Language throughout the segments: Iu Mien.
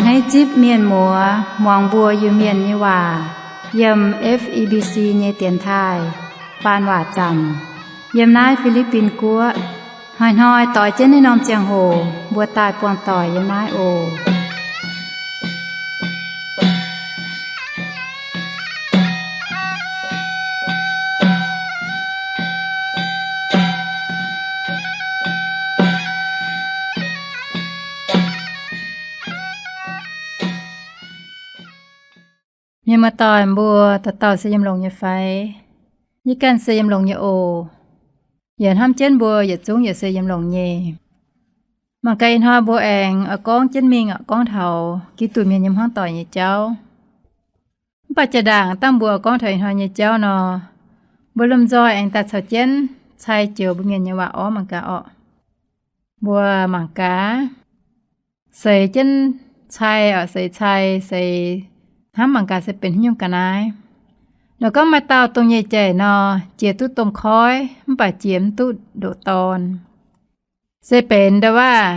Naaiv zipv mienh muoz muangx mbuo Iu-Mienh nyei waac yiem F E B C nyei dienx taaih faan waac zanc yiem naaiv Fi^li^bin Guoqv. Hnoi-hnoi doix jienv naaiv norm ziangh hoc mbuo daaih buangh doic yiem naaiv oc. Mienh muoz-doic mbuo dauh dauh se yiem longx nyei fai? Yie ganh se yiem longx nyei oc. Yaac hnamv jienv mbuo yietc zungv yaac se yiem longx nyei. Mangc gaax ih hnoi mbuo aengx oix gorngv jienv mingh oc, gorngv taux Giduc Mienh yiem hmuangv doic nyei jauv. Mv baac jaa-ndaangc dangh mbuo gorngv taux ih hnoi nyei jauv nor, mbuo lomh nzoih aengx daaih caux jienv cai joux mbuo Mienh nyei waac orv mangc gaax orqc. Mbuo mangc gaax, seix jienv cai oc, seix cai, seix hnamv mangc gaax se benx haaix nyungc ga'naaiv. Nor gorngv maaih dauh dongh nyei jaic nor, jiex duqv domh koiv mv baac jiex mv duqv ndoqc dorn. Se benx ndau-waav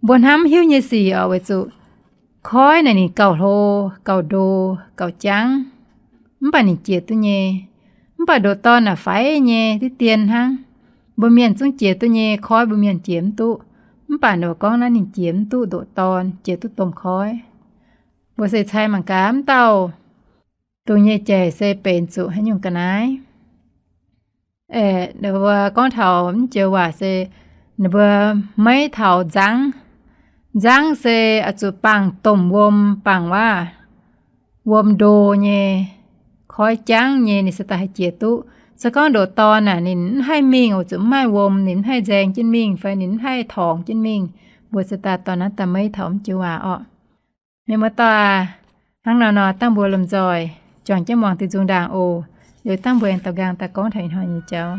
mbuo hnamv hiuv nyei sic oc, weic zuqc koiv naaic ninh gauh hlo, gauh ndo, gauh jangv, mv baac ninh jiex duqv nyei. Mv baac ndoqc dorn naaic faix nyei diqv dien hnangv. Mbuo Mienh zungv jiex duqv nyei koiv, mbuo Mienh jiex mv duqv. Mv baac ninh gorngv naaiv ninh jiex mv duqv ndoqc dorn, jiex duqv domh koiv. Mbuo se cai mangc gaax mv dauh dongh nyei jaic se benx zuqc haaix nyungc ga'naaiv. Aeqv, mbuo gorngv taux mv joux waac se ninh mbuo maiv taux nzangv. Nzangv se oix zuqc bangh domh wuom, bangh waav wuom ndo nyei, koiv jangv nyei, ninh se daaih haih jiex duqv. Se gorngv ndoqc dorn naaic ninh mv haih mingh, weic zuqc mv maaih wuom, ninh mv haih nzaeng jienv mingh fai ninh mv haih torngx jienv mingh. Mbuo se daaih dorh naaiv daaih maiv taux mv joux waac orqc. Mienh muoz-doic aac, hnangv nor nor dangh mbuo lomh nzoih juangc jienv muangx diuh nzung ndaangc oc. Liuz dangh mbuo aengx daux nqaang daaih gorngv taux ih hnoi nyei jauv.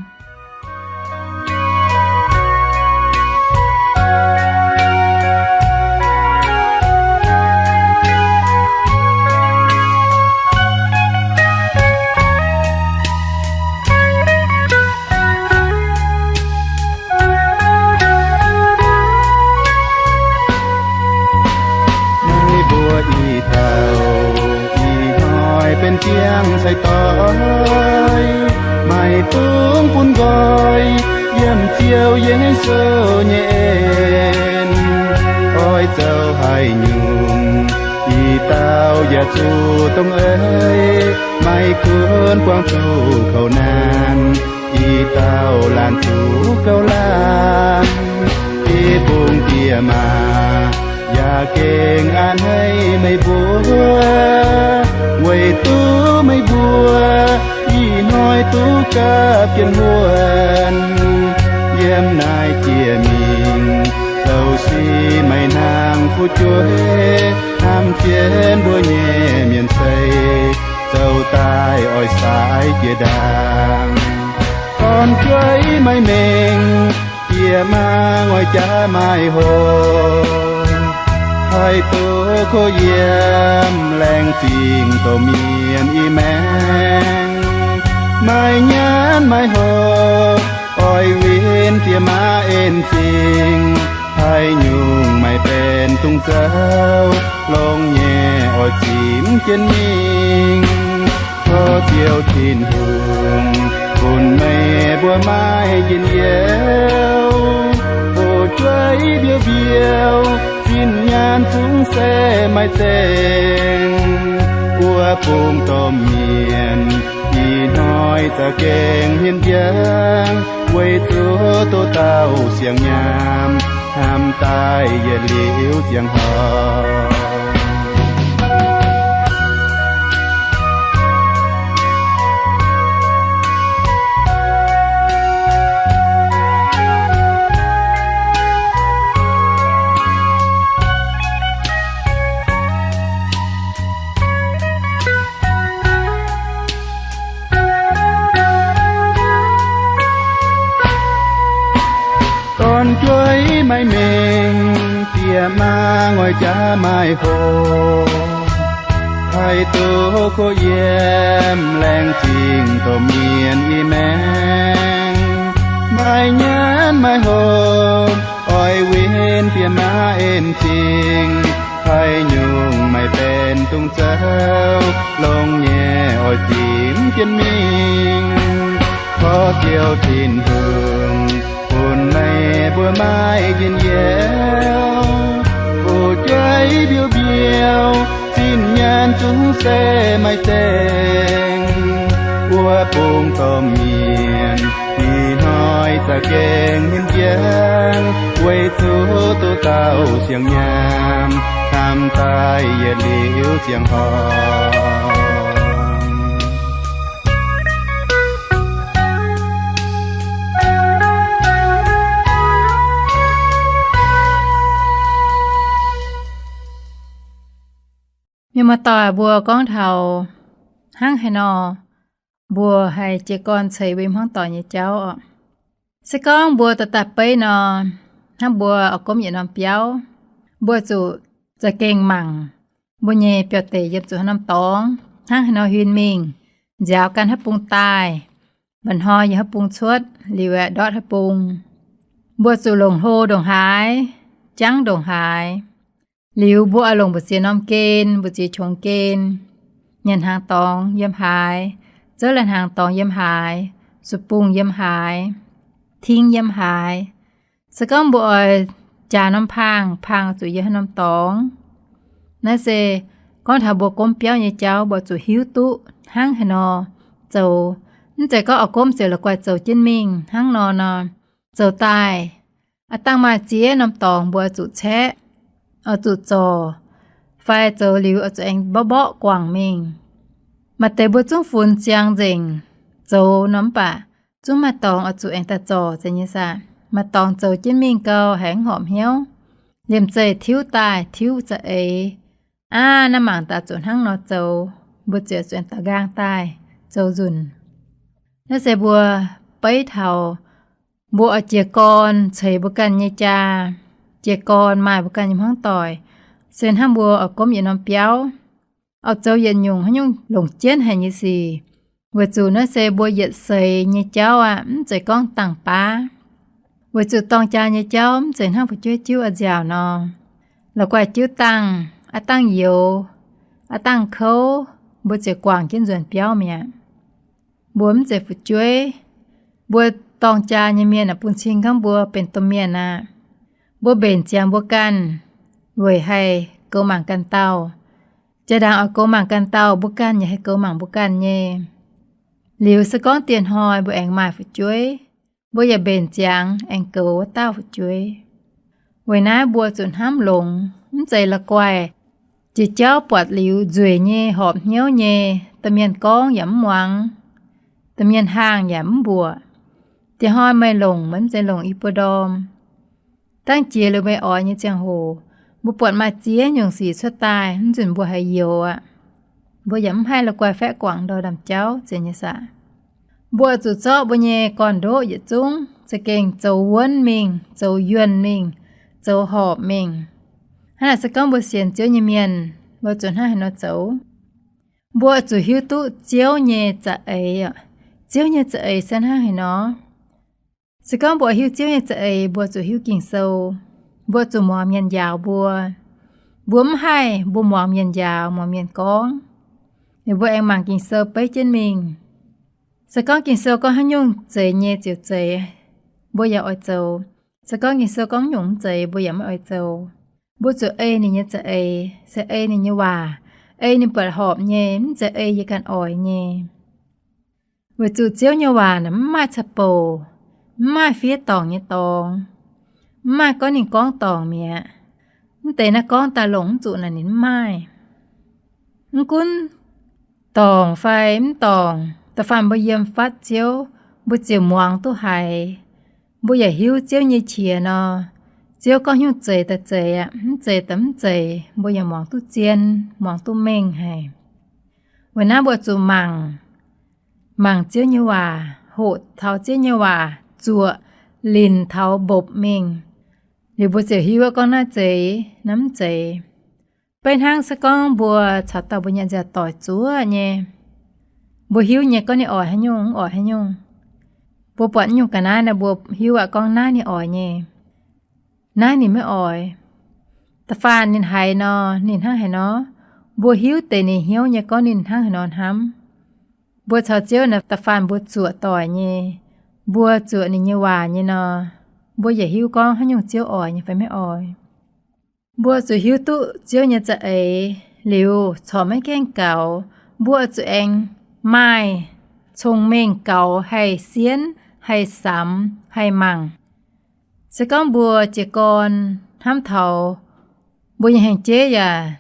Naaiv mbuo ih dauh ih hnoi benx ziangh sai-doix, maiv dungx bun nqoi yiem Ziouv Yesu nyei en. Oix zoux haaix nyungc, ih dauh yaac zuqc dongh eix, maiv gunv buangh zuqc kouv naanc, ih dauh laanh zuqc gauh laanh. Diex bung diex maa yaac gengh a'hneiv meih mbuo, weic duqv meih mbuo ih hnoi duqv gapv jienv huon. Yiem naaiv jiex mingh zoux sic maiv hnangv fu'jueiv hnamv jienv mbuo nyei mienh sei, zoux daaih oix saaix jiex ndaangc. Dorn-jueiv maiv mengh, diex maa ngoix jaax maaih hoc, haih doz kov yiem laengz zingh domh mienh i maengx. Maiv nyanc maiv hopv, oix win diex maa en zingh. Haaix nyungc maiv benx dungx zoux, longx nyei oix zimc jienv mingh. Tov Ziouv Tin-Hungh bun meih mbuo maaih njien-youh, fu'jueiv mbiouh mbiouh, zinh nyaanh zungv se maiv zengc. Wuov bung domh mienh ih hnoi za'gengh hmien njang, weic zuqc doqc dauh siang-nyaam hnamv daaih yietc liuz ziangh hoc. Dorn-jueiv maiv mengh, diex maa ngoix jaax maaih hoc, haih doz kov yiem laengz zingh domh mienh i maengx. Maiv nyanc maiv hopv, oix win diex maa en zingh. Haaix Zaux longx nyei oix zipv jienv mingh, korv ziouc Tin-Hungh bun meih mbuo maaih njien-youh. Fu'jueiv mbiouh mbiouh, zinh nyaanh zungv se maaih zengc. Wuov bung domh mienh ih hnoi za'gengh hmien njang, weic zuqc duqv dauh siang-nyaam hnamv daaih yietc liuz ziangh hoc. Mienh muoz-doic, mbuo gorngv taux hnangv haaix nor mbuo haih jiez gorn ceix mbuo nyei hmuangv doic nyei jauv oc. Se gorngv mbuo dorh daaih beiv nor, hnangv mbuo oix gomv yietc norm biauv, mbuo zuqc za'gengh mangc mbuo nyei biauv-deic yiem zuqc haaix norm dorngx, hnangv haaix nor huin mingh, nziaaux ganh haaix bung daaih, mba'hnoi yiem haaix bung cuotv, liuz aeqv, ndortv haaix bung. Mbuo zuqc longc hlo ndongc haaix, jangv ndongc haaix. Liuz mbuo oix longc mbu'ziex norm gen, mbu'ziex qongx gen, nyanc hnaangx dorngx yiem haaix, zouv lai-hnaangx dorngx yiem haaix, sup bung yiem haaix, ting yiem haaix. Se gorngv mbuo oix jaax norm paang, paang zuqc yiem haaix norm dorngx. Naaiv se gorngv taux mbuo gomv biauv nyei jauv, mbuo zuqc hiuv duqv hnangv haaix nor zoux. Mv zeiz gorngv oix gomv ziouc la'guaih zoux jienv mingh hnangv nor nor, zoux daaih aav dangh maaih ziex norm dorngx mbuo oix zuqc caeqv, oix zuqc zorc, fai zoux liuz oix zuqc aengx mborqv mborqv guangc mingh. Maaih deix mbuo zungv funx ziangx nzengc zoux nor, mv baac zungv maaih dorngx oix zuqc aengx daaih zorc zeiz nyei saah. Maaih dorngx zoux jienv mingh gau, haiz mv horpc hnyouv, liemh zeih tiuv daaih tiuv za'eix. Aav, naaiv mangc daaih zuqc hnangv nor zoux, mbuo ziouc zuqc aengx daaih nqaang daaih zoux nzunc. Naaiv se mbuo beiv taux mbuo oix jiez gorn ceix mbuo ganh nyei jaa, jiez gorn maaih mbuo ganh nyei hmuangv doic, se hnangv mbuo oix gomv yietc norm biauv, oix zoux yietc nyungc haaix nyungc longc jienv haic nyei sic. Weic zuqc naaiv se mbuo yietc seix nyei jauv aqv, mv zeiz gorngv dangh baav. Weic zuqc dorng jaa nyei jauv mv zeiz hnangv fu'jueiv jiuv a'nziaauc nor, la'guaih jiuv dangh, aav dangh youz, aav dangh kouv, mbuo ziouc guangc jienv nzuonx biauv mi'aqv. Mbuo mv zeiz fu'jueiv. Mbuo dorng jaa nyei mienh aah, bun cing gorngv mbuo benx domh mienh aqv. Mbuo mbenc ziangx mbuo ganh weic haih goux mangc ganh dauh. Jaa-ndaangc oix goux mangc ganh dauh, mbuo ganh yaac haih goux mangc mbuo ganh nyei. Liuz se gorngv dieh hnoi mbuo aengx maaih fu'jueiv, mbuo yaac mbenc ziangx aengx goux wuov dauh fu'jueiv. Weic naaiv mbuo zuqc hnamv longx, mv zeiz la'guaih jiex jauv buatc liuz nzueic nyei, horpc hnyouv nyei, domh mienh gorngv yaac mv muangx, domh mienh haangh yaac mv mbuoqc. Dieh hnoi meih longc, meih mv zeiz longc i buo ndorm. Dangv jiex liuz meih oix nyei ziangh hoc, mbuo buatc maaih ziex nyungc sic cuotv daaih, mv nzunc mbuo haiz youx aqv. Mbuo yaac mv haih la'guaih faeqv guangc ndorm-ndamv jauv zeiz nyei saah. Mbuo zuqc zorqv mbuo nyei gorn-ndoqv yietc zungv za'gengh zoux wuonv mingh, zoux yuonh mingh, zoux horpc mingh. Hnangv naaic se gorngv mbuo sienx Ziouv nyei mienh, mbuo zuqc hnangv haaix nor zoux? Mbuo zuqc hiuv duqv Ziouv nyei za'eix oc. Ziouv nyei za'eix se hnangv haaix nor? Se gorngv mbuo hiuv Ziouv nyei za'eix, mbuo zuqc hiuv Ging-Sou. Mbuo zuqc muangx mienh njaaux mbuo. Mbuo mv haih mbuo muangx mienh njaaux, muangx mienh gorngv. Liuz mbuo aengx mangc Ging-Sou beiv jienv mingh. Se gorngv Ging-Sou gorngv haaix nyungc zeiz nyei ziouc zeiz, mbuo yaac oix zoux. Se gorngv Ging-Sou gorngv nyungc mv zeiz, mbuo yaac maiv oix zoux. Mbuo zuqc ei ninh nyei za'eix, se ei ninh nyei waac, ei ninh buatc horpc nyei, mv zeiz ei yie ganh oix nyei. Weic zuqc Ziouv nyei waac naaic mv maaih ca'bouc, mv maaih fiev dorngc nyei dorngx, mv maaih gorngv ninh gorngv dorngc mi'aqv. Mv deix naaiv gorngv daaih longc mv zuqc naaic ninh mv maaih. Mv gunv dorngc fai mv dorngc, da'faanh mbuo yiem fatv Ziouv, mbuo ziouc muangx duqv haiz. Mbuo yaac hiuv Ziouv nyei qiex nor, Ziouv gorngv nyungc zeiz daaih zeiz aqv, mv zeiz daaih mv zeiz, mbuo yaac muangx duqv zien, muangx duqv mengh haic. Weic naaiv mbuo zuqc mangc, mangc Ziouv nyei waac, hoqc taux Ziouv nyei waac, zuoqc linc taux mbopv mingh, liuz mbuo ziouc hiuv gorngv naaiv zeiz, naaiv mv zeiz. Beiv hnangv se gorngv mbuo caux dauh mbuo nyanc nziaauc doic zuov nyei, mbuo hiuv nyei gorngv ninh oix haaix nyungc, mv oix haaix nyungc. Mbuo buatc nyungc ga'naaiv nor, mbuo hiuv aqv gorngv naaiv ninh oix nyei, naaiv ninh maiv oix. Da'faanh ninh haiz nor, ninh hnangv haaix nor, Mbuo hiuv deix ninh hnyouv nyei gorngv ninh hnangv haaix nor hnamv. Mbuo caux Ziouv naaic da'faanh mbuo zuoqc doic nyei, mbuo zuoqc ninh nyei waac nyei nor, mbuo yaac hiuv gorngv haaix nyungc Ziouv oix nyei fai maiv oix. Mbuo zuqc hiuv duqv Ziouv nyei za'eix liuz corc maiv gaengh gaux, mbuo zuqc aengx maaih cong-mengh gaux haih sienv, haih samx, haih mangc. Se gorngv mbuo jiez gorn hnamv taux mbuo nyei hengx jeiv yaac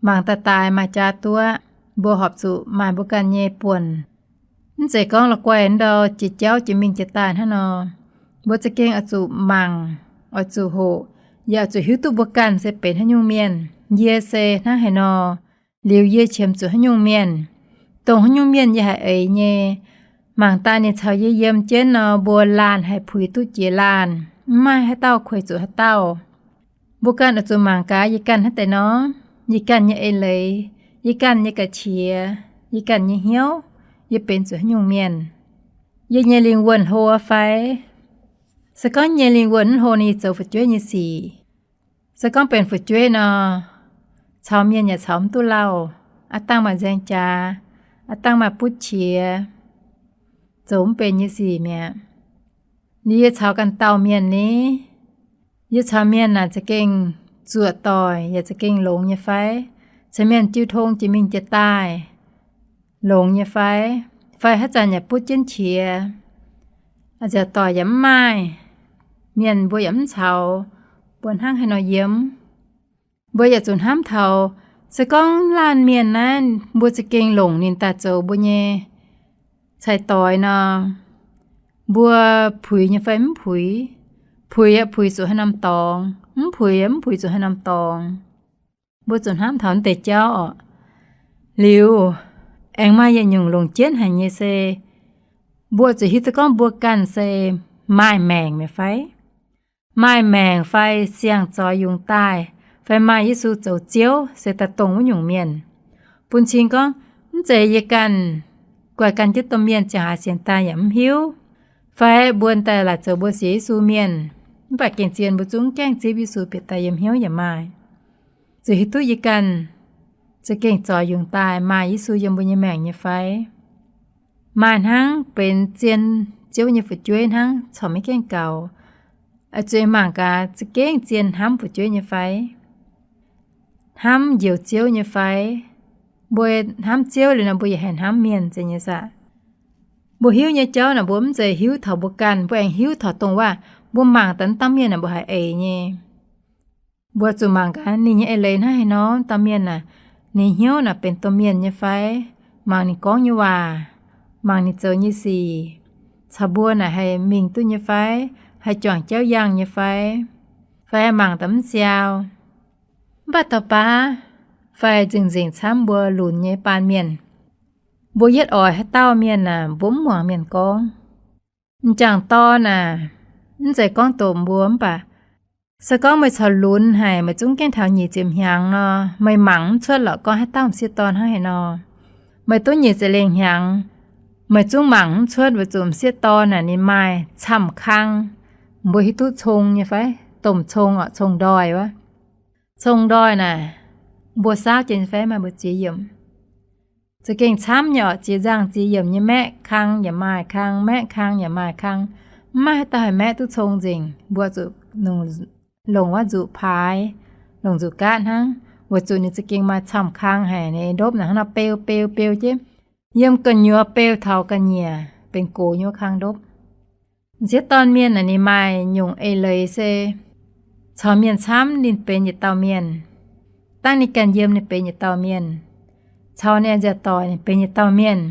mangc daaih daaih maaih jaax duqv, mbuo horpc zuqc maaih mbuo ganh nyei buonc. Mv zeiz gorngv la'guaih ndau jiex jauv jiex mingh jiex daaih hnangv nor. Mbuo za'gengh oix zuqc mangc, oix zuqc hoqc, yaac oix zuqc hiuv duqv mbuo ganh se benx haaix nyungc mienh. Yie se hnangv haaix nor, liuz yie qiemx zuqc haaix nyungc mienh, dongh haaix nyungc mienh yie haih eix nyei. Mangc daaih ninh caux yie yiem jienv nor, mbuo laanh haih puix duqv jiex laanh, mv maaih haaix dauh kueih zuqc haaix dauh. Mbuo ganh oix zuqc mangc gaax yie ganh hnangv deix nor, yie ganh nyei eix leiz, yie ganh nyei ga'qiex, yie ganh nyei hnyouv, yie benx zuqc haaix nyungc mienh. Yie nyei lingh wuonh hlo fai? Se gorngv nyei lingh wuonh mv hlo nor, yie zoux fu'jueiv nyei sic. Se gorngv benx fu'jueiv nor, caux mienh yaac caux mv duqv lauh, aav dangh maaih nzaeng jaax, aav dangh maaih butv qiex, zoux mv benx nyei sic mi'aqv. Liuz yie caux ganh dauh mienh ni, yie caux mienh naaic za'gengh zuoqc doic yaac za'gengh longx nyei fai? Caux mienh jiu tong jiex mingh jiex daaih longx nyei fai? Fai haaix zanc yaac butv jienv qiex, nziaauc doic yaac mv maaih, mienh mbuo yaac mv caux mbuo hnangv haaix nor yiem. Mbuo yaac zuqc hnamv taux, se gorngv laanh mienh naaiv mbuo za'gengh longc ninh daaih zoux mbuo nyei cai-doix nor, mbuo puix nyei fai mv puix? Puix yaac puix zuqc haaix norm dorngx, mv puix yaac mv puix zuqc haaix norm dorngx. Mbuo zuqc hnamv taux naaiv deix jauv oc. Liuz, aengx maaih yietc nyungc longc jienv haic nyei se, mbuo zuqc hiuv duqv gorngv mbuo ganh se maaih maengc mi'aqv fai? Maaih maengc fai siang-zoix yungz daaih, fai maaih Yesu zoux Ziouv se daaih dongh wuov nyungc mienh. Bun cing gorngv, mv zeiz yie ganh guaix gan jienv domh mienh ziangh haaix sienx daaih yaac mv hiuv, fai mbuo daaih laaic zoux mbuo sienx Yesu mienh, mv baac gengh zien mbuo zungv gaengh zipv Yesu bieqc daaih yiem hnyouv yaac maaih. Zuqc hiuv duqv yie ganh za'gengh zoix yungz daaih maaih Yesu yiem mbuo nyei maengc nyei fai? Maaih hnangv benx zien Ziouv nyei fu'jueiv hnangv corc maiv gaengh gaux. Zuqc mangc gaax za'gengh zien hnamv fu'jueiv nyei fai? Hnamv njoux Ziouv nyei fai? Mbuo hnamv Ziouv liuz nor, mbuo yaac haih hnamv mienh zeiz nyei saah? Mbuo hiuv nyei jauv naaic, mbuo mv zeiz hiuv taux mbuo ganh, mbuo aengx hiuv taux dongh waac mbuo mangc daaih wuov dauh mienh naaic mbuo haiz eix nyei. Mbuo zuqc mangc gaax ninh nyei eix leiz hnangv haaix nor. Dauh mienh naaic, ninh hnyouv naaic benx domh mienh nyei fai? Mangc ninh gorngv nyei waac, mangc ninh zoux nyei sic, caux mbuo naaic haih mingh duqv nyei fai? Haih juangc jauv yangh nyei fai? Fai haih mangc daaih mv siau? Mv baac dauh baav fai nzengc-nzengc camv mbuo lunx nyei baan mienh, mbuo yietv oix haaix dauh mienh naaic, mbuo mv muangx mienh gorngv. M'jangc dorn naaic, mv zeiz gorngv doqc mbuo mv baac, se gorngv meih caux lunx haic, meih zungv gaengh taux nyic ziepc hnyangx nor, meih mangc mv cuotv lorqc gorngv haaix dauh m'sieqv dorn hnangv haaix nor. Meih duqv nyic ziepc lengh hnyangx, meih zungv mangc mv cuotv weic zuqc m'sieqv dorn naaic ninh maaih camv kang. Mbuo hiuv duqv cong nyei fai? Domh cong oc, cong-ndoih wuov. Cong-ndoih naaic, mbuo saauv jienv fai maaih mbu'ziex yiemc? Za'gengh camv nyei oc, ziex nzangh ziex yiemc nyei, maeqv kang yaac maaih kang, maeqv kang yaac maaih kang. Mv maaih haaix dauh haih maeqv duqv cong nzengc. Mbuo zuqc longc wuov nzuqc paaix, longc nzuqc gaatv hnangv, weic zuqc ninh za'gengh maaih camv kang haic, ninh ndopv naaic hnangv nor beu beu beu jienv, yiem gu'nyuoz beu taux ga'nyiec benx gox nyei wuov kang ndopv. M'sieqv dorn mienh naaic ninh maaih nyungc eix leiz se, caux mienh camv ninh benx yietc dauh mienh. Dangh ninh ganh yiem ninh benx yietc dauh mienh. Caux ninh nziaauc doic ninh benx yietc dauh mienh.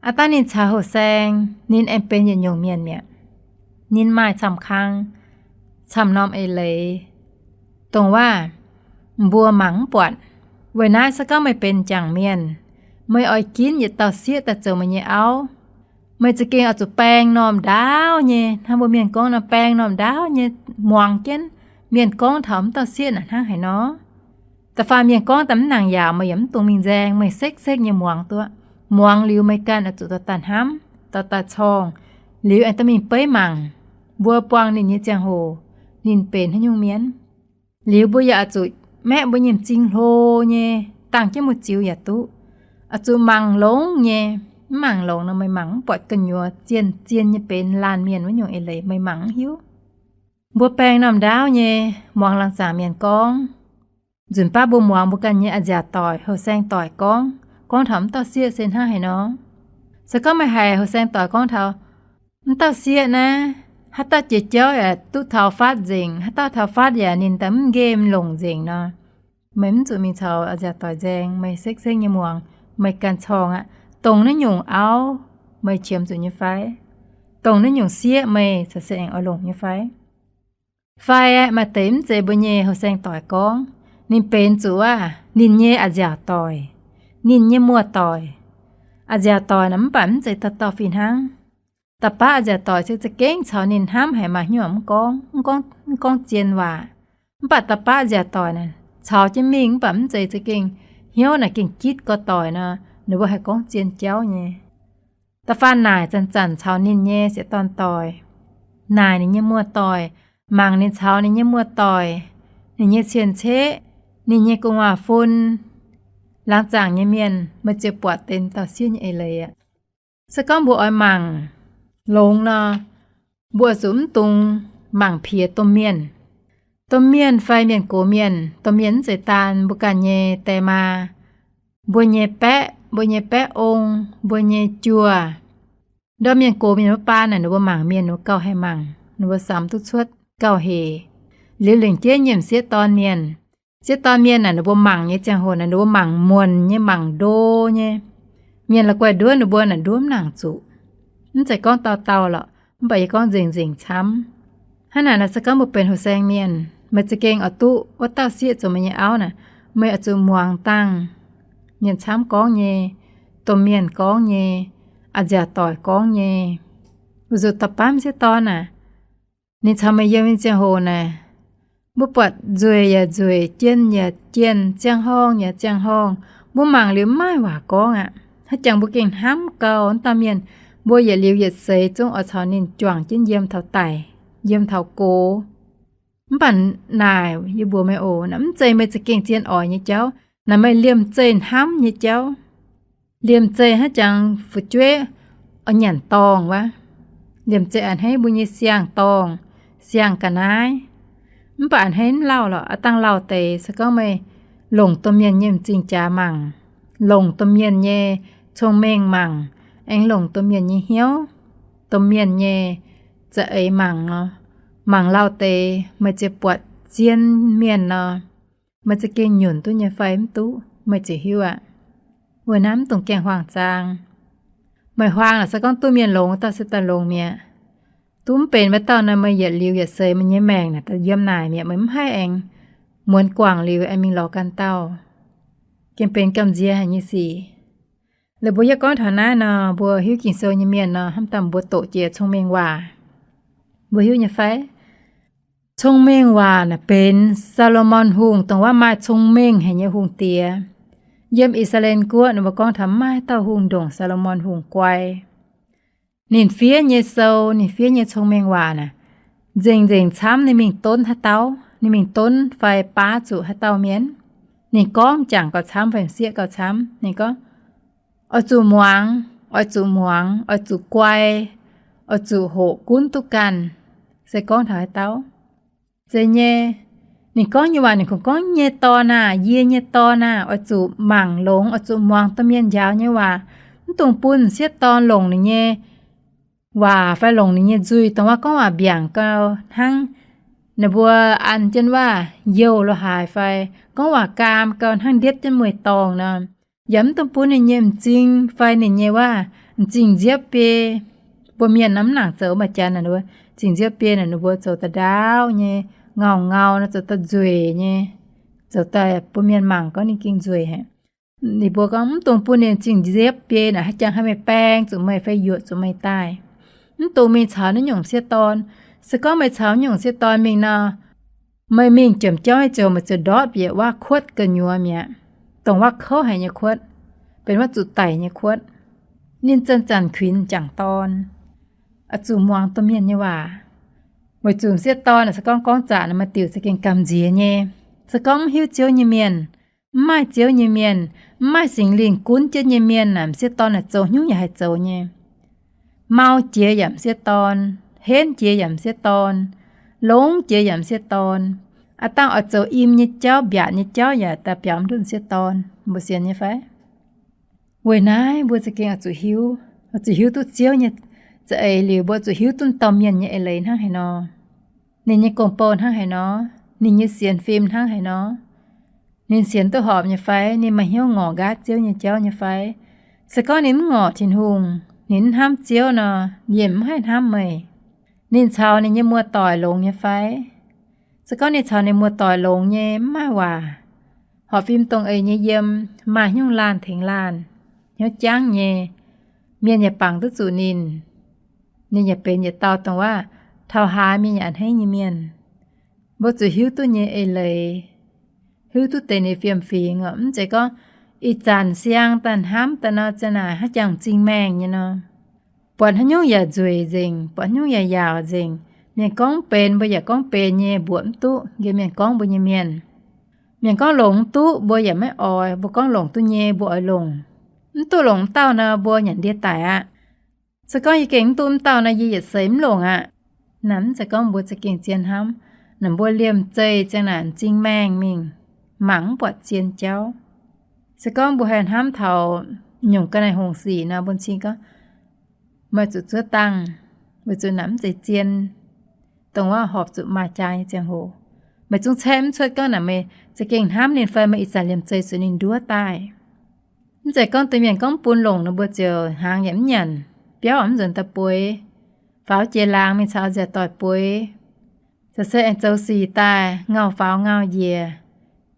Aav dangh ninh caux houh saeng ninh aengx benx yietc nyungc mienh mi'aqv. Ninh maaih camv kang, camv norm eix leiz, dongh waac mbuo mangc mv buatc. Weic naaiv se gorngv meih benx m'jangc mienh, meih oix ginv yietc dauh sieqv daaih zoux meih nyei auv, meih za'gengh oix zuqc baeng normh ndaauv nyei, hnangv mbuo mienh gorngv nor, baeng normh ndaauv nyei, muangx jienv mienh gorngv taux wuov dauh sieqv naaic hnangv haaix nor. Da'faanh mienh gorngv daaih mv nangc yaauc, meih yaac mv dungx mingh nzaeng, meih sekv-sekv nyei muangx duqv. Muangx liuz meih ganh oix zuqc dorh daaih hnamv, dorh daaih corngh, liuz aengx dorh mingh beiv mangc, mbuo buangh ninh nyei ziangh hoc, ninh benx haaix nyungc mienh. Liuz mbuo yaac oix zuqc maeqv mbuo nyei m'zing hlo nyei, dangh jienv mbuo ziux yaac duqv. Oix zuqc mangc longx nyei. Mv mangc longx nor meih mangc mv buatc gu'nyuoz zien-zien nyei benx laanh mienh wuov nyungc eix leiz meih mangc mv hiuv. Mbuo baeng norm ndaauv nyei muangx laangz zaangc mienh gorngv, nzunc baav mbuo muangx mbuo ganh nyei a'nziaauc doic, houh saeng doic gorngv, gorngv taux mv dauh sieqv se hnangv haaix nor. Se gorngv meih haiz houh saeng doic gorngv taux mv dauh sieqv naaiv, haaix dauh jiex jauv yaac duqv taux faatv nzengc, haaix dauh taux faatv yaac ninh daaih mv nqemh longc nzengc nor, meih mv zuqc mingh caux a'nziaauc doic nzaeng, meih sekv-sekv nyei muangx, meih ganh corng aqv. Dongh naaiv nyungc auv meih qiemx zuqc nyei fai? Dongh naaiv nyungc sieqv meih caux se aengx oix longc nyei fai? Fai maaih deix mv zeiz mbuo nyei houh saeng doic gorngv, ninh benx zuqc aav, ninh nyei a'nziaauc doic, ninh nyei muoz-doic. A'nziaauc doic naaic mv baac mv zeiz dauh dauh fih hnangv. Da'baav a'nziaauc doic se za'gengh caux ninh hnamv haic maaih hnyouv mv gorngv, mv gorngv, mv gorngv zien waac. Mv baac da'baav a'nziaauc doic naaic caux jienv mingh mv baac mv zeiz za'gengh hnyouv naaic gengh gitv gorx doic nor, ninh mbuo haih gorngv zien jauv nyei. Da'faanh naaic zanc-zanc caux ninh nyei sieqv dorn doic, naaic ninh nyei muoz-doic, mangc ninh caux ninh nyei muoz-doic, ninh nyei cien-ceqv, ninh nyei gu'nguaaz-fun. Laangz zaangc nyei mienh meih ziouc buatc deix dauh sieqv nyei eix leiz aqv. Se gorngv mbuo oix mangc longx nor, mbuo zuqc mv dungx mangc piex domh mienh. Domh mienh fai mienh gox mienh, domh mienh mv zeiz daan mbuo ganh nyei die maa, mbuo nyei baeqv, mbuo nyei baeqv ong, mbuo nyei juoh. Ndorm mienh gox mienh wuov baan naaic, ninh mbuo mangc mienh ninh mbuo gauh haih mangc, ninh mbuo samx duqv cuotv gauh hec. Liuz lengc jeiv nyiemc sieqv dorn mienh, sieqv dorn mienh naaic ninh mbuo mangc nyei ziangh hoc naaic ninh mbuo mangc muonc nyei, mangc ndo nyei. Mienh la'guaih nduov ninh mbuo naaic nduov mv nangc zuqc. Mv zeiz gorngv dauh dauh lorqc, mv baac yie gorngv nzengc-nzengc camv. Hnangv naaic nor se gorngv mbuo benx houh saeng mienh, meih za'gengh oix duqv wuov dauh sieqv zoux meih nyei auv naaic, meih oix zuqc muangx dangh mienh camv gorngv nyei, domh mienh gorngv nyei, a'nziaauc doic gorngv nyei. Weic zuqc da'baav sieqv dorn naaic, ninh caux meih yiem nyei ziangh hoc naaic, mbuo buatc nzueic yaac nzueic, jien yaac jien, ziangh horngh yaac ziangh horngh, mbuo mangc liuz mv maaih waac gorngv aqv. Haaix jangx mbuo gengh hnamv gauh wuov dauh mienh, mbuo yietc liuz yietc seix zungv oix caux ninh juangc jienv yiem taux daic, yiem taux gox. Mv baac naaic yie mbuox meih oc, naaic mv zeiz meih za'gengh zien oix nyei jauv. Naaic meih liemh zeih hnamv nyei jauv. Liemh zeih hnangv jangx fu'jueiv oix nyanc dorngh wuov, liemh zeih a'hneiv mbuo nyei siang-dorngh, siang ga'naaiv. Mv baac a'hneiv mv lauh lorqc, a'dangh lauh deix se gorngv meih longc domh mienh nyei m'zing jaax mangc, longc domh mienh nyei cong-mengh mangc, aengx longc domh mienh nyei hnyouv, domh mienh nyei za'eix mangc nor, mangc lauh deix meih ziouc buatc zien mienh nor, meih za'gengh nyunc duqv nyei fai mv duqv, meih ziouc hiuv aqv. Weic naaiv mv dungx gaengh huaang-zaang. Meih huaang naaic se gorngv duqv mienh longx dauh se daaih longx mi'aqv. Duqv mv benx wuov dauh nor, meih yietc liuz yietc seix meih nyei maengc naaic daaih yiem naaic mi'aqv, meih mv haih aengx muonz guangc liuz aengx mingh lorz ganh dauh. Gengh benx gamh nziex haic nyei sic. Laaix mbuo yie gorngv taux naaiv nor, mbuo hiuv Ging-Sou nyei mienh nor, hnamv daaih mbuo doqc jiex cong-mengh waac. Mbuo hiuv nyei fai? Cong-mengh waac naaic benx Saa^lo^morn Hungh, dongh wuov maaih cong-mengh haic nyei hungh diex. Yiem I^saa^laa^en Guoqv ninh mbuo gorngv taux maiv maaih dauh hungh ndongc Saa^lo^morn Hungh guai. Ninh fiev nyei sou, ninh fiev nyei cong-mengh waac naaic, nzengc-nzengc camv ninh mingh donv haaix dauh, ninh mingh donv fai baav zuqc haaix dauh mienh, ninh gorngv m'jangc gauh camv fai m'sieqv gauh camv, ninh gorngv, oix zuqc muangx, oix zuqc muangx, oix zuqc guai, oix zuqc hoqc gunv duqv ganh, se gorngv taux haaix dauh. Zeiz nyei, ninh gorngv nyei waac ninh kungx gorngv, nyei dorn aah, yie nyei dorn aah, oix zuqc mangc longx, oix zuqc muangx domh mienh njaaux nyei waac. Mv dungx bun m'sieqv dorn longc ninh nyei waac fai longc ninh nyei nzuih, dongh wuov gorngv waac mbiaangc gau hnangv ninh mbuo an jienv waac-youh lo haaix fai gorngv waac gaam gau hnangv ndiepv jienv mueiz-dorngh nor. Yaac mv dungx bun ninh nyei m'zing fai ninh nyei waac, m'zing nziepv biei. Mbuo mienh nor mv nangc zoux, maaih janx naaic ninh mbuo m'zing nziepv biei naaic ninh mbuo zoux daaih ndaauv nyei, ngau-ngau nor zoux daaih nzueic nyei, zoux daaih bun mienh mangc gorngv ninh gengh nzueic haic. Ninh mbuo gorngv mv dungx bun ninh m'zing nziepv biei naaic, haaix jangx haih meih baeng zuqc meih fai yuoqc zuqc meih daaih. Mv dungx mingh caux naaiv nyungc m'sieqv dorn. Se gorngv meih caux naaiv nyungc m'sieqv dorn mingh nor, meih mingh jiemx jauv nyei ziouc meih ziouc ndortv bieqc waac-kuotv gu'nyuoz mi'aqv. Dongh waac-kouv haic nyei kuotv, benx waac-zuqc daic nyei kuotv. Ninh zanc-zanc kuinx m'jangc dorn, oix zuqc muangx domh mienh nyei waac. Weic zuqc m'sieqv dorn se gorngv gorngv zaqc nor, maaih diuc za'gengh gamh nziex nyei. Se gorngv mv hiuv Ziouv nyei mienh, Mv maaih Ziouv nyei mienh, mv maaih Singx Lingh gunv jienv nyei mienh naaic, m'sieqv dorn naaic zoux haaix nyungc yaac haih zoux nyei. Mau jiex yaac m'sieqv dorn, henv jiex yaac m'sieqv dorn, longx jiex yaac m'sieqv dorn. Aav dangh oix zoux im nyei jauv, mbiaatc nyei jauv yaac daaih biaux mv ndutv m'sieqv dorn. Mbuo sienx nyei fai? Weic naaiv mbuo za'gengh oix zuqc hiuv, oix zuqc hiuv duqv Ziouv nyei za'eix liuz, mbuo zuqc hiuv duqv dauh mienh nyei eix leiz hnangv haaix nor, ninh nyei gong-bou hnangv haaix nor, ninh nyei sienx fim hnangv haaix nor, ninh sienx duqv horpc nyei fai, ninh maaih hnyouv ngorc nqaatv Ziouv nyei jauv nyei fai. Se gorngv ninh mv ngorc Tin-Hungh, ninh mv hnamv Ziouv nor, yie mv haih hnamv meih. Ninh caux ninh nyei muoz-doic longx nyei fai? Se gorngv ninh caux ninh muoz-doic longx nyei, mv maaih waac, horpc fim dongh eix nyei yiem, maaih hnyouv laanh tengx laanh, hnyouv jangv nyei, mienh yaac bangc duqv zuqc ninh. Ninh yaac benx yietc dauh dongh waac taux haaix mienh yaac a'hneiv nyei mienh. Mbuo zuqc hiuv duqv nyei eix leiz, hiuv duqv deix ninh fiem-fingx oc. Mv zeiz gorngv ih zanc siang daaih hnamv daaih nor, ziang naaic haaix jangx m'zing maengh nyei nor. Buatc haaix nyungc yaac nzueic nzengc, buatc haaix nyungc yaac yaauc nzengc. Mienh gorngv benx mbuo yaac gorngv benx nyei, mbuoqc mv duqv nqemh mienh gorngv mbuo nyei mienh. Mienh gorngv longc mv duqv mbuo yaac maiv oix, mbuo gorngv longc duqv nyei mbuo oix longc. Mv duqv longc mv dauh nor mbuo nyanc ndie daic aqv. Se gorngv yie gengh mv duqv mv dauh nor yie yietc seix mv longc aqv. Naaiv mv zeiz gorngv mbuo za'gengh zien hnamv. Naaic mbuo liemh zeih ziang naaic m'zing maengh mingh, mangc mv buatc zien jauv. Se gorngv mbuo haih hnamv taux nyungc ga'naaiv hungh sic nor, mbuo cing gorngv, meih zuqc zuov dangh, weic zuqc naaic mv zeiz zien, dongh waac horpc zuqc maaih jaax nyei ziangh hoc. Meih zungv caeqv mv cuotv gorngv naaic meih za'gengh hnamv ninh fai meih ih zanc liemh zeih zuqc ninh nduov daaih. Mv zeiz gorngv domh mienh gorngv bun longc nor mbuo ziouc hnaangx yaac mv nyanc, biauv mv nzuonx daaih bueix, faaux jiex laangz mingh caux nziaauc doic bueix, caux se aengx zoux sic daaih ngauh faaux ngauh njiec,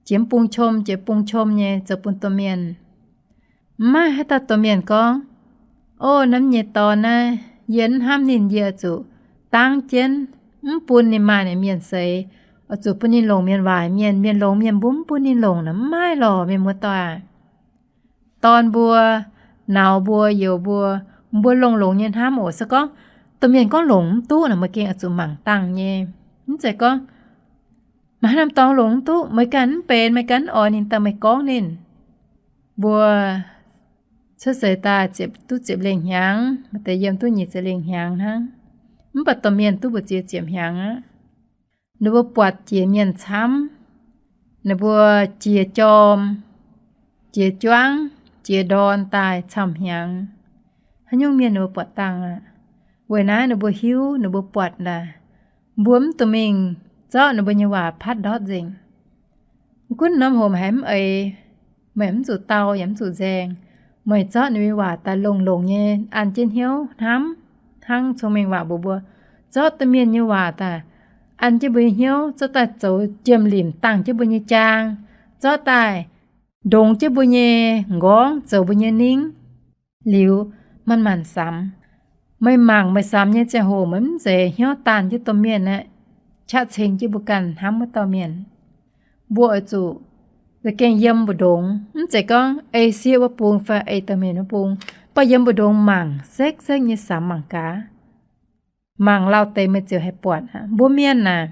jiex mv bung qom jiex bung qom nyei zoux bun domh mienh. Mv maaih haaix dauh domh mienh gorngv, Ov, naaiv nyei dorn naaiv, yie mv hnamv ninh, yie zuqc dangv jienv, mv bun ninh maaih naaic mienh seix, oix zuqc bun ninh longc mienh waaic mienh, mienh longx mienh mbuo mv bun ninh longc nor, mv maaih lorqc, mienh muoz-doic. Dorn mbuo, nauz mbuo, youz mbuo, mbuo longx-longx nyei hnamv oc. Se gorngv domh mienh gorngv longc mv duqv nor, meih gengh oix zuqc mangc dangh nyei. Mv zeiz gorngv maaih haaix norm dorngx longc mv duqv, meih ganh mv benx, meih ganh mv oix ninh daaih meih gorngv ninh. Mbuo cuotv seix daaih ziepc, duqv ziepc lengh hnyangx, maaih deix yiem duqv nyic ziepc lengh hnyangx hnangv. Mv baac domh mienh duqv mbu'ziex ziepc hnyangx aqv. Ninh mbuo buatc jiex mienh camv, ninh mbuo jiex jorm, jiex juangv, jiex ndorn daaih camv hnyangx. Haaix nyungc mienh ninh mbuo buatc dangh aqv. Weic naaiv ninh mbuo hiuv, ninh mbuo buatc naaic, mbuo mv duqv mingh zorqv ninh mbuo nyei waac patv ndortv nzengc. Gunv norm hoc meih haiz mv eix, meih mv zuqc dau yaac mv zuqc nzaeng. Meih zorqv ninh mbuo nyei waac daaih longx-longx nyei an jienv hnyouv hnamv, hnangv cong-mengh waac mbuox mbuo, zorqv domh mienh nyei waac daaih an jienv mbuo nyei hnyouv, zorqv daaih zoux jiem-limc dangh jienv mbuo nyei jaang, zorqv daaih ndongx jienv mbuo nyei nqorngv, zoux mbuo nyei ningv. Liuz manc-manc samx. Meih mangc meih samx nyei ziangh hoc meih mv zeiz hnyouv daanh jienv domh mienh aqv, qaqv ceng jienv mbuo ganh hnamv wuov dauh mienh. Mbuo oix zuqc za'gengh yiem mbu'ndongx, mv zeiz gorngv ei sieqv wuov bung fai ei domh mienh wuov bung, mv baac yiem mbu'ndongx mangc, sekv-sekv nyei samx mangc gaax. Mangc lauh deix meih ziouc haih buatc aqv. Mbuo mienh naaic,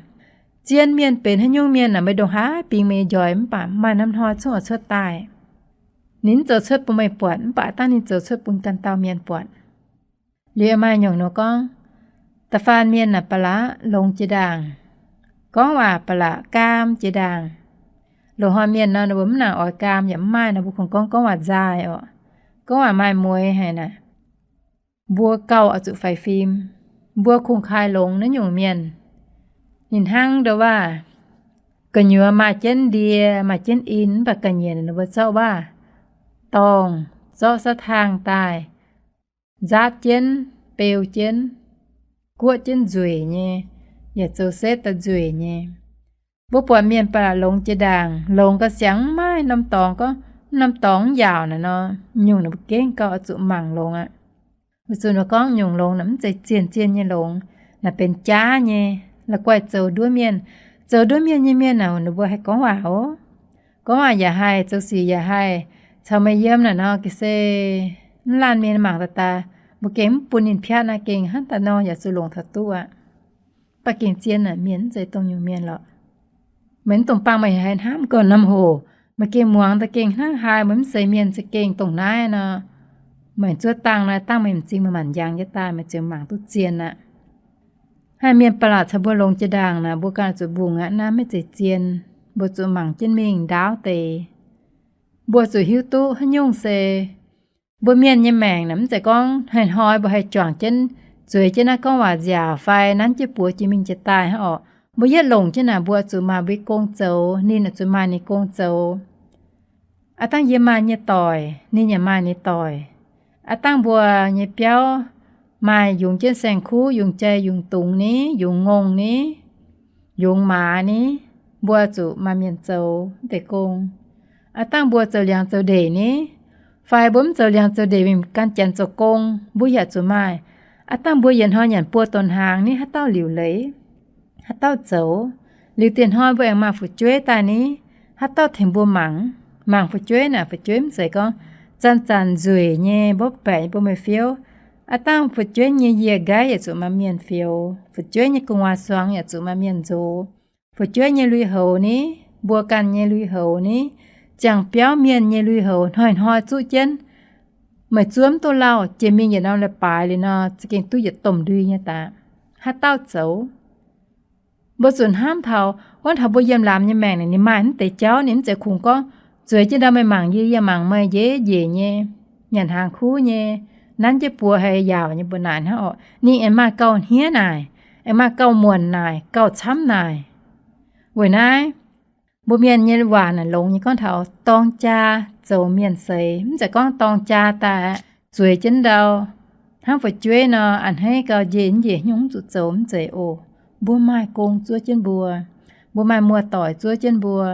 zien mienh benx haaix nyungc mienh naaic, meih ndongc haaix bingx meih nyei njoix mv baac maaih norm hnoi zungv oix cuotv daaih. Ninh mv zoux cuotv bun meih buatc, mv baac dangh ninh zoux cuotv bun ganh dauh mienh buatc. Liuz maaih nyungc nor gorngv, da'faanh mienh naaic ba'laqc longx jiex ndaangc, gorngv waac ba'laqc gaam jiex ndaangc. Loz-hnoi mienh nor, ninh mbuo mv nangc oix gaam yaac mv maaih nor, mbuo kungx gorngv, gorngv waac nzaaih oc, gorngv waac maaih mueix haic naaic. Mbuo gauh oix zuqc faix fim. Mbuo kungx kaaix longx naaiv nyungc mienh. Ninh hnangv ndo waac, gu'nyuoz maaih jienv ndie, maaih jienv in, mv baac ga'nyiec ninh mbuo zorqv waac dorngh, zorqv satv hlaang daaih, nzaatv jienv, beu jienv, guoqv jienv nzueic nyei, yaac zoux setv daaih nzueic nyei. Mbuo buatc mienh ba'laqc longx jiex ndaangc, longx gau siangx mv maaih norm dorngx gorngv, norm dorngx mv yaauc naaic nor, nyungc ninh mbuo gengh gauh oix zuqc mangc longx aqv. Weic zuqc ninh gorngv nyungc longx naaic mv zeiz zien-zien nyei longx, naaic benx jaav nyei. La'guaih zoux nduov mienh, zoux nduov mienh nyei mienh naaic ninh mbuo haih gorngv waac oc. Gorngv waac yaac haih, zoux sic yaac haih, caux meih yiem naaic nor ga'sie mv laanh mienh mangc daaih daaih, mbuo gengh mv bun ninh piatv naaic gengh hnangv daaih nor yaac zuqc longc taux duqv aqv. Mv baac gengh zien naaic mienh mv zeiz dongh nyungc mienh lorqc. Meih mv dungx bangh meih haih hnamv gau norm hoc, Meih gengh muangx daaih gengh hnangv haaix, meih mv zeiz mienh za'gengh dongh naaiv nor. Meih zuov dangh naaiv dangh meih m'zing meih maanc njang jienv daaih, meih ziouc mangc duqv zien aqv. Haaix mienh ba'laqc caux mbuo longx jiex ndaangc naaic, mbuo ganh zuqc mbungh aqv. Naaiv maiv zeiz zien. Mbuo zuqc mangc jienv mingh ndaauv deix. Mbuo zuqc hiuv duqv haaix nyungc se mbuo mienh nyei maengc naaic, mv zeiz gorngv hnoi-hnoi mbuo haih juangc jienv, zueiz jienv naaiv gorngv waac nziaauc fai nanv jienv buoz jiex mingh jiex daaih hnangv orqc. Mbuo yietv longc jienv naaic, mbuo zuqc maaih mbuo gong zoux, ninh zuqc maaih ninh gong zoux. Aav dangh yie maaih nyei doic, ninh yaac maaih ninh doic. Aav dangh mbuo nyei biauv maaih yungz jienv saeng-kuv, yungz jai, yungz dungz ni, yungz ngongh ni, yungz maaz ni, mbuo zuqc maaih mienh zoux deix gong. Aav dangh mbuo zoux liangx zoux ndeic ni, fai mbuo mv zoux liangx zoux ndeic, mingh gan janx zoux gong, mbuo yaac zuqc maaih. Aav dangh mbuo yietc hnoi nyanc buo donx hnaangx ni, haaix dauh liuc leiz, haaix dauh zoux. Liuz dieh hnoi mbuo aengx maaih fu'jueiv daaih ni, haaix dauh tengx mbuo mangc. Mangc fu'jueiv naaic, fu'jueiv mv zeiz gorngv zanc-zanc nzueic nyei, mborqv baeqc nyei, mbuo meih fiouv. Aav dangh fu'jueiv nyei yie nqaiv yaac zuqc maaih mienh fioux, fu'jueiv nyei gu'nguaaz-suangx yaac zuqc maaih mienh nzox. Fu'jueiv nyei lui-houx ni, mbuo ganh nyei lui-houx ni, ziangh biauv mienh nyei lui-houx hnoi-hnoi zuqv jienv. Meih zuov mv duqv lauh, jiex mingh yietc norm leiz-baaix liuz nor, za'gengh duqv yietc domh ndui nyei daaih. Haaix dauh zoux? Mbuo zuqc hnamv taux, gorngv taux mbuo yiem laamz nyei maengc naaic, ninh maaih mv deix jauv, ninh mv zeiz kungx gorngv, zueiz jienv ndau meih mangc yie, yie mangc meih, njiec njiec nyei, nyanc hnaangx kuv nyei, nanv jienv buoz haiz yaauc nyei mbu'naaic hnangv orqc. Ninh aengx maaih gauh hniev naaic, aengx maaih gauh muonc naaic, gauh camv naaic. Weic naaiv, mbuo mienh nyei waac naaic longx nyei gorngv taux dorng jaa zoux mienh seix, mv zeiz gorngv dorng jaa daaih aqv, zueiz jienv ndau. Hnangv fu'jueiv nor, a'hneiv gauh njiec njiec nyungc mv zuqc zoux mv zeiz oc. Mbuo maaih gong zuov jienv mbuo. Mbuo maaih muoz-doic zuov jienv mbuo.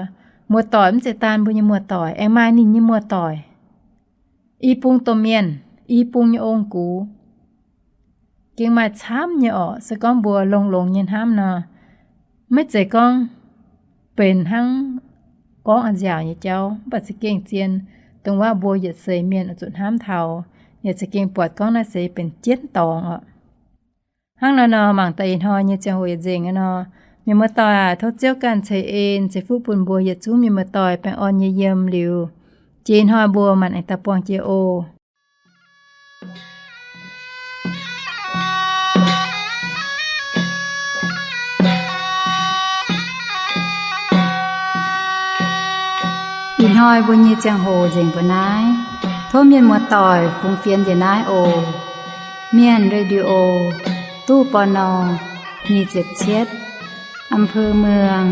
Muoz-doic mv zeiz daan mbuo nyei muoz-doic, aengx maaih ninh nyei muoz-doic. I bung domh mienh, i bung nyei ong-gux. Gengh maaih camv nyei orqc. Se gorngv mbuo longx-longx nyei hnamv nor, maiv zeiz gorngv benx hnangv gorngv a'nziaauc nyei jauv, mv baac za'gengh zien. Dongh waac mbuo yietc seix mienh oix zuqc hnamv taux, yaac za'gengh buatc gorngv naaiv se benx jienv dorngx orqc. Hnangv naaiv nor, mangc daaih ih hnoi nyei ziangh hoc yietc nzengc aqv nor, mienh muoz-doic aac, tov Ziouv ganh ceix en ceix fuqv bun mbuo yietc zungv mienh muoz-doic baengh orn nyei yiem liuz, jiex ih hnoi mbuo maanc aengx daaih buangh jiex oc. Ih hnoi mbuo nyei ziangh hoc nzengc mbuo naaiv. Tov mienh muoz-doic fungx fienx njiec naaiv oc. Mienh Radio, ตู้ ปณ. nyic ziepc cietv, อำเภอเมือง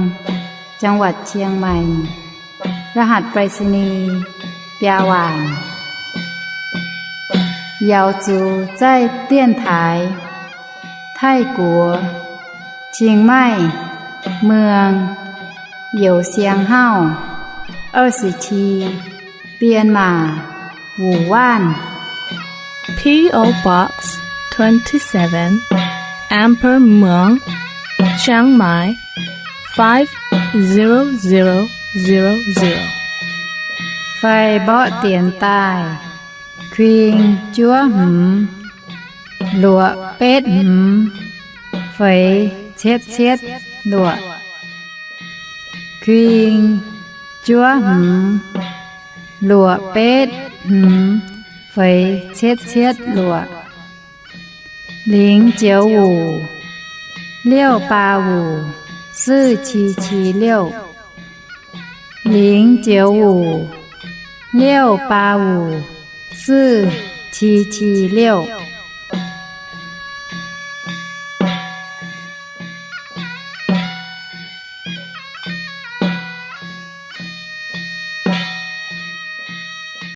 จังหวัดเชียงใหม่ รหัสไปรษณีย์ biaa waanc. 瑶族在电台 Taiv-Guoqv เชียงใหม่ เมือง Youh Siang Hauv 二十七 Bienh Maac Wuc Waanv. P O Box twenty-seven, Amber Muang, Chiang Mai, five zero zero zero zero. Fai mborqv dienx daaih, kuing juov hmz, luoqc betv hmz, feix cietv cietv luoqc. Kuing juov hmz, luoqc betv hmz, feix cietv cietv luoqc. 零九五 六八五 四七七六. 零九五 六八五 四七七六.